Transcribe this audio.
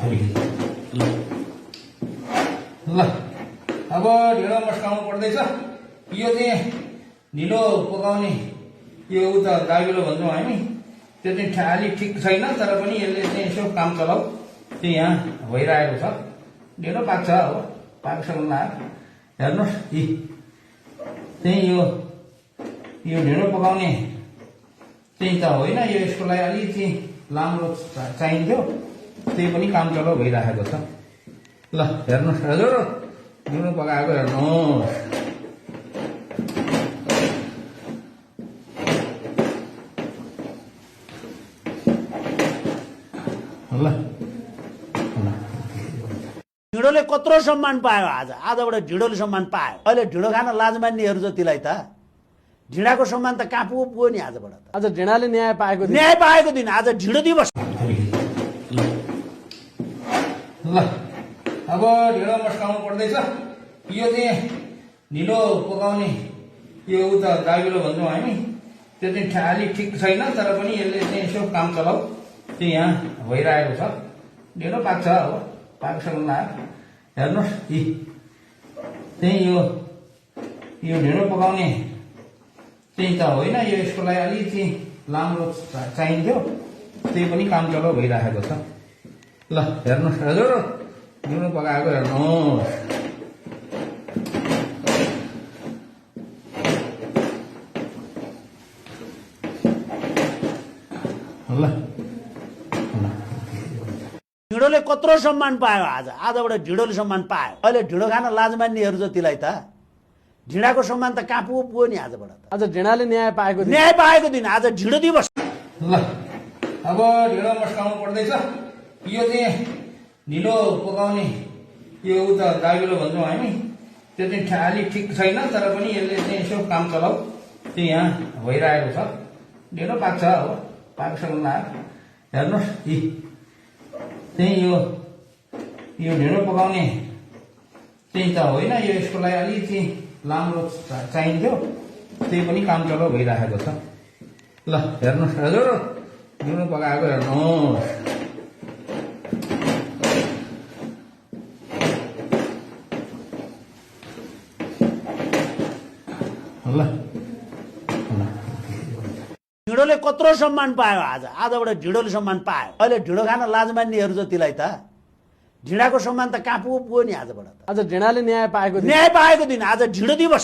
ल अब ढिँडो मस्काउनु पर्दैछ। यो चाहिँ ढिलो पकाउने यो उता गाविलो भन्छौँ हामी, त्यो चाहिँ अलिक ठिक छैन, तर पनि यसले चाहिँ यसो काम चलाउ चाहिँ यहाँ भइरहेको छ। ढिँडो पाक्छ, हो पाक्सक्नु लाग्यो। हेर्नुहोस् चाहिँ यो ढिँडो पकाउने चाहिँ त होइन, यो यसको लागि अलिकति लाम्रो चाहिन्थ्यो, त्यही पनि काम चलाउ भइरहेको छ। ल हेर्नुहोस् हजुर, ढिँडो पकाएको हेर्नुहोस्। ल ढिँडोले कत्रो सम्मान पायो। आजबाट ढिँडोले सम्मान पायो। अहिले ढिँडो खान लाज मान्नेहरू जतिलाई त ढिँडाको सम्मान त कहाँ पुग्यो नि। आजबाट त आज ढिँडाले न्याय पाएको दिन आज ढिँडो दिवस। ल अब ढिँडो मस्काउनु पर्दैछ। यो चाहिँ ढिलो पकाउने यो उता गाविलो भन्छौँ हामी, त्यो चाहिँ अलिक ठिक छैन, तर पनि यसले चाहिँ यसो काम चलाउ चाहिँ यहाँ भइरहेको छ। ढिँडो पाक्छ, हो पाक्सक्नु लाग्यो। हेर्नुहोस् चाहिँ यो ढिँडो पकाउने चाहिँ त होइन, यो यसको लागि अलिकति लाम्रो चाहिन्थ्यो, त्यही पनि काम चलाउ भइरहेको छ। ल हेर्नुहोस् हजुर, ढिँडो पकाएको हेर्नुहोस्। ल ढिँडोले कत्रो सम्मान पायो। आजबाट ढिँडोले सम्मान पायो। अहिले ढिँडो खान लाज मान्नेहरू जतिलाई त ढिँडाको सम्मान त कहाँ पुग्यो नि। आजबाट त आज ढिँडाले न्याय पाएको दिन आज ढिँडो दिवस। ल अब ढिँडो मस्काउनु पर्दैछ। यो चाहिँ ढिलो पकाउने यो उता गाविलो भन्छौँ हामी, त्यो चाहिँ अलिक ठिक छैन, तर पनि यसले चाहिँ यसो काम चलाउ चाहिँ यहाँ भइरहेको छ। ढिँडो पाक्छ, हो पाक्सक्नु लाग्यो। हेर्नुहोस् चाहिँ यो ढिँडो पकाउने चाहिँ त होइन, यो यसको लागि अलिकति लाम्रो चाहिन्थ्यो, त्यही पनि काम चलाउ भइरहेको छ। ल हेर्नुहोस् हजुर, ढिँडो पकाएको हेर्नुहोस्। ल ढिँडोले कत्रो सम्मान पायो। आजबाट ढिँडोले सम्मान पायो। अहिले ढिँडो खान लाज मान्नेहरू जतिलाई त ढिँडाको सम्मान त कहाँ पुग्यो नि। आजबाट त आज ढिँडाले न्याय पाएको दिन आज ढिँडो दिवस।